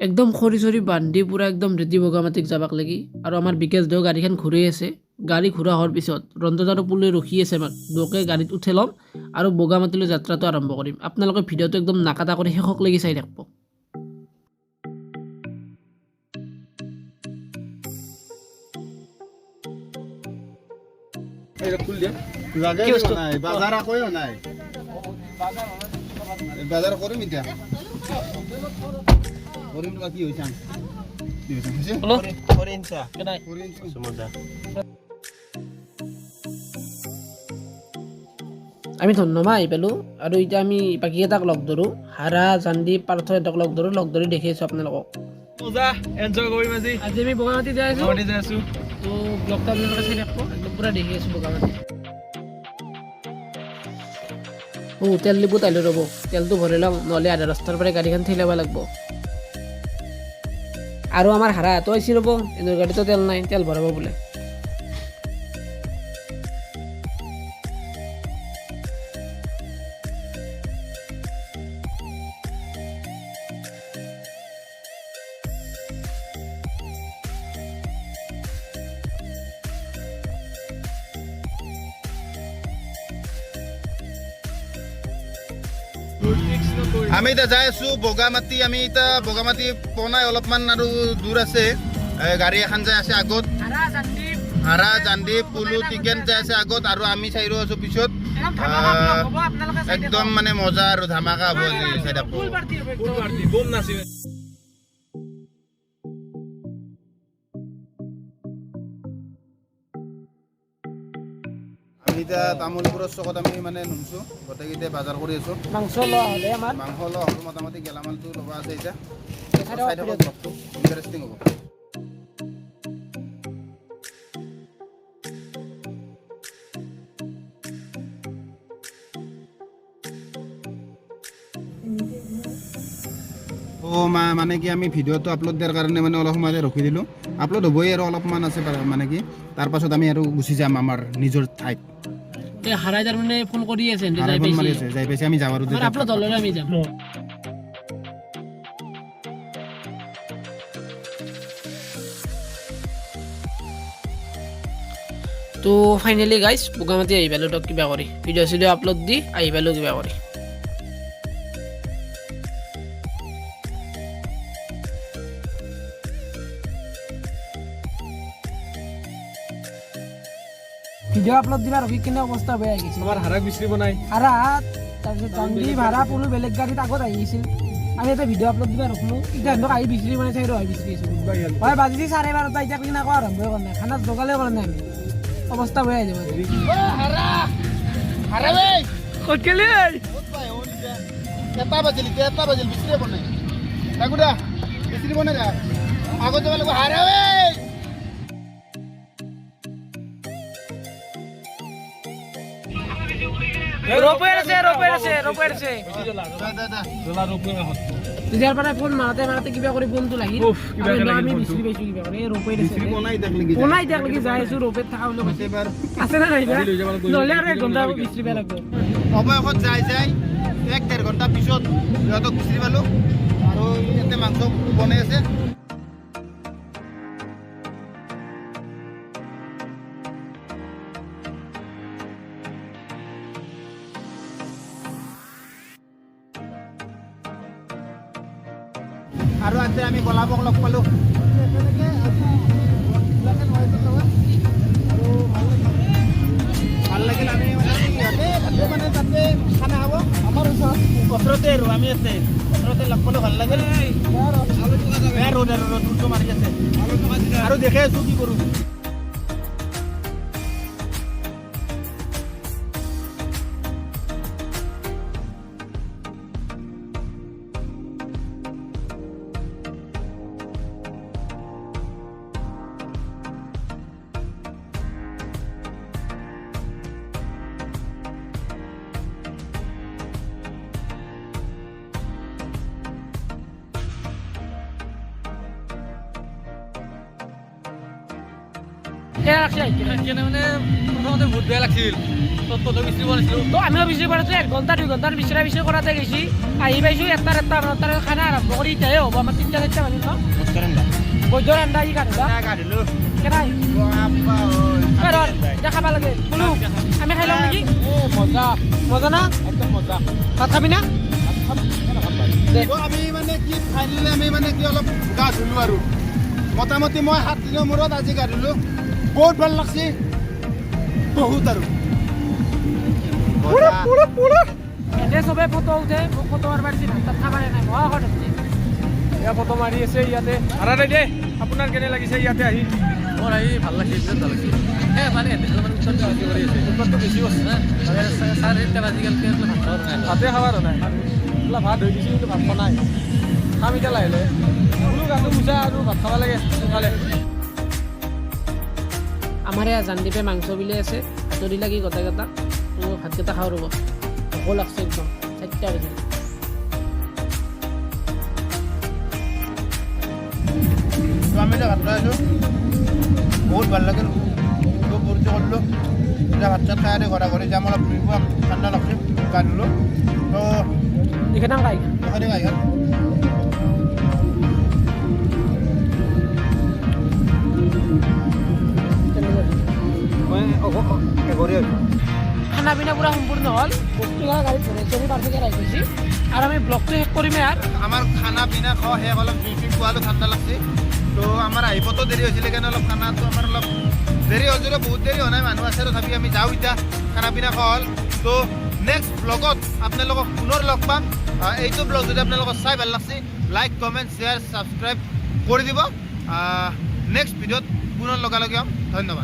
একদম খৰি চৰি বান্ধি পূৰা একদম ৰেডি বগামাটিক যাবাক লাগি। আৰু আমাৰ বিকাশ দেও গাড়ীখন ঘূৰি আছে। গাড়ী ঘূৰা হোৱাৰ পিছত ৰঞ্জন আৰু পুলুৱে ৰখি আছে আমাক। দুয়োকে গাড়ীত উঠি ল'ম আৰু বগামাটিলৈ যাত্ৰাটো আৰম্ভ কৰিম। আপোনালোকে ভিডিঅ'টো একদম নাকাটা কৰি শেষক লাগি চাই থাকিব। জাগাই নাই, বাজাৰ আকৌ নাই, বাজাৰ কৰিম এতিয়া, কৰিম। কি হৈছে, কি হৈছে? আমি ধন্যমা আহি পালোঁ আৰু এতিয়া আমি বাকীকেইটাক লগ ধৰোঁ। হাৰা, জান্দি, পাৰ্থ সিহঁতক লগ ধৰোঁ। লগ ধৰি দেখি আছোঁ আপোনালোকক। মজা এনজয় কৰিম আজি। আজি আমি বগামাটি যাই আছোঁ। গুৱাহাটী যাই আছো। তো ব্লগটো আপোনালোকে চাই থাকিব, একদম পূৰা দেখি আছোঁ বগামাটি। অ' তেল ডিপুত আহিলোঁ ৰ'ব, তেলটো ভৰাই লওঁ, নহ'লে আধা ৰাস্তাৰ পৰাই গাড়ীখন ঠেলাব লাগিব। আৰু আমাৰ হাৰাটো আহিছে ৰ'ব, এনৰ গাড়ীতো তেল নাই, তেল ভৰাব বোলে। আমি এতিয়া যাই আছো বগামাটি। আমি এতিয়া বগামাটি পোৱা নাই, অলপমান আৰু দূৰ আছে। গাড়ী এখন যাই আছে আগত, হাৰা, জান্দি, পুলু, টিকেন যাই আছে আগত আৰু আমি চাইৰো আছো পিছত। একদম মানে মজা আৰু ধামাকা হ'ব আজি, চাই থাকো। ফুল পাৰ্টি, বম নাচিম। আমি এতিয়া তামোলপুৰৰ চকত আমি মানে নুমছো, গোটেইকেইটাই বজাৰ কৰি আছো। মাংস লোৱা হ'লে আমাৰ মাংস লোৱা হ'ল, মোটামুটি গেলামালটো ল'ব আছে এতিয়া। চাই থাকক ব্লগটো, ইণ্টাৰেষ্টিং হ'ব। অ' মানে কি, আমি ভিডিঅ'টো আপলোড দিয়াৰ কাৰণে মানে অলপ সময় ৰখি দিলোঁ। আপলোড হ'বই আৰু অলপমান আছে, মানে কি, তাৰপাছত আমি আৰু গুচি যাম আমাৰ নিজৰ ঠাইত। এই হাৰাই তাৰমানে ফোন কৰি আছে, সিহঁতে হাৰাই যাই ফোন মাৰি পাইছে। আছে, যাই পাইছে, আমি যাওঁ আৰু। আমাৰ আপলোড হ'লে আমি যাম। তো ফাইনেলি গাইজ বগামাটি আহি পালোঁ দিয়ক কিবা কৰি, ভিডিঅ' চিডিঅ' আপলোড দি আহি পালোঁ কিবা কৰি। ভিডিঅ' আপলোড দিবা ৰখি কিনে অৱস্থা বেয়া হৈ গৈছিল। আমাৰ হাৰাক বিচাৰিব নাই। ভাড়া, তাৰপিছত জান্দি, ভাড়া, পুলু বেলেগ গাড়ীত আগত আহি গৈছিল। আমি এটা ভিডিঅ' আপলোড দিবা ৰখলো, এতিয়া সিহঁতক আহি বিচাৰি মানে চাই আহি বিচাৰি আছো। হয়, বাজিছে 12:30, এতিয়া কিনে আকৌ আৰম্ভই কৰা নাই, খানা যোগালে কৰা নাই, আমি অৱস্থা বেয়া হৈ যাব। ক'ত গেলি? এটা বাজিল এতিয়া, এটা বাজিল, বিচাৰিয়ে পোৱা নাই। ৰাঘুদা, বিচাৰি পোৱা নাই, আগত যাব লাগিব। হাৰাৱে। ৰপেৰ আছে, ৰপেৰ আছে, ৰপেৰ আছে। দা দা দা। জ্বলা ৰূপৰ কাষত। তেতিয়াৰ পৰা ফোন মাৰোতে মাৰোতে কিবা কৰি ফোনটো লাগিল। উফ, কিবাকে আমি লাগিল আমি ফোনটো। বিচাৰি পাইছো কিবা কৰি, এই ৰপেৰ আছে। বিচাৰি পোৱা নাই এতিয়ালৈকে। পোৱা নাই এতিয়ালৈকে, যাই আছো, ৰপেত থকা বুলি কৈছে। এবাৰ আছে না নাই? গাড়ী লৈ যাব লাগিব। নহ'লে আৰু এক ঘণ্টা বিচাৰিব লাগিব। অৱশেষত যাই যাই এক ডেৰ ঘণ্টা পিছত সিহঁতক বিচাৰি পালোঁ আৰু ইয়াতে মাংস বনাই আছে। আৰু আজি আমি গোলাপক লগ পালোঁ। ভাল লাগিল। আমি মানে সিহঁতে তাতে মানে তাতে খানা খাব আমাৰ ওচৰতে আৰু আমি ইয়াতে ওচৰতে লগ পালোঁ, ভাল লাগিল। বেয়া ৰ'দ আৰু ৰ'দটো মাৰি আছে আৰু দেখে আছোঁ কি কৰোঁ। কেনে লাগছে আহি কিনে? কেনে মানে প্ৰথমতে বহুত বেয়া লাগছিল, তত বিচাৰি পোৱা নাছিলো। তো আমিও বিচাৰি পোৱা নাছিলো, 1 ঘণ্টা 2 ঘণ্টাৰ বিচাৰা বিচাৰি কৰাতে গৈছি। আহি পাইছোঁ 1টা 1:30 মানত। তাৰে খানা আৰম্ভ কৰি এতিয়াহে হ'ব। আমাৰ 3টা 4টা বাজিল ন। বৈদ্যৰ আন্দা ই গা ধুবা। গা ধুলো। কেনে? ৰ, এতিয়া খাব লাগে বোলো। আমি খাই লওঁ নেকি? মজা। মজা না? একদম মজা। ভাত খাবি না? দে। তো আমি মানে কি, ফাইনেলি আমি মানে কি অলপ গা ধুলো আৰু মোটামুটি মই 7 দিনৰ মূৰত আজি গা ধুলো। বহুত ভাল লাগছে, বহুত আৰু। এনে চবে ফটো উঠে, মোক ফটো মাৰিব দিছে, ভাত তাত খাব নাই, মহা সোৱাদ হৈছে। এয়া ফটো মাৰি আছে ইয়াতে। আৰা দে, আপোনাৰ কেনে লাগিছে ইয়াতে আহি? মোৰ আহি ভাল লাগিছে, বিৰাট ভাল লাগিছে। মানে মানে উৎপাতটো বেছি কৰি আছে। উৎপাতটো বেছি কৰিছে। মানে 4:30 বাজি গ'ল, ভাত খাব নাই। ভাতে খাব নাই। বোলা ভাত হৈ গৈছে কিন্তু ভাত খোৱা নাই। খাম এতিয়া লাহে লাহে। বোলো গাটো গুচা আৰু ভাত খাব লাগে সোনকালে। আমাৰ এয়া জানদীপে মাংস বিলাই আছে, হাতৰি লাগি গোটেইকেইটা। তো ভাতকেইটা খাওঁ ৰ'ব, ভোকো লাগছে একদম। 4টা বাজিল। তো আমি এতিয়া ভাত খাই আছোঁ, বহুত ভাল লাগিল, খুব ফূৰ্তি কৰিলোঁ। এতিয়া ভাত চাত খাই আৰু ঘৰা ঘৰি যাম, অলপ ফুৰিব। ঠাণ্ডা লাগছে, গা ধুলোঁ তো। এইখিনি খাই। এখানে আহি। মই এঘৰীয়া। খানা পিনা পূৰা সম্পূৰ্ণ হ'ল। বস্তুবিলাক গাড়ীত ভৰাইছোঁ, আমি পাৰ্চেল আহি গৈছি আৰু আমি ব্লগটো শেষ কৰিমেই আৰু। আমাৰ খানা পিনা খোৱা শেষ, অলপ জুই চুই পোৱালো, ঠাণ্ডা লাগছে। তো আমাৰ আহিবতো দেৰি হৈছিলে কাৰণে অলপ খানাটো আমাৰ অলপ দেৰি হ'ল যদিও বহুত দেৰি হোৱা নাই, মানুহ আছে। তথাপি আমি যাওঁ এতিয়া, খানা পিনা খোৱা হ'ল। তো নেক্সট ব্লগত আপোনালোকক পুনৰ লগ পাম। এইটো ব্লগ যদি আপোনালোকক চাই ভাল লাগছে, লাইক, কমেণ্ট, শ্বেয়াৰ, ছাবস্ক্ৰাইব কৰি দিব। নেক্সট ভিডিঅ'ত পুনৰ লগালগি হ'ম। ধন্যবাদ।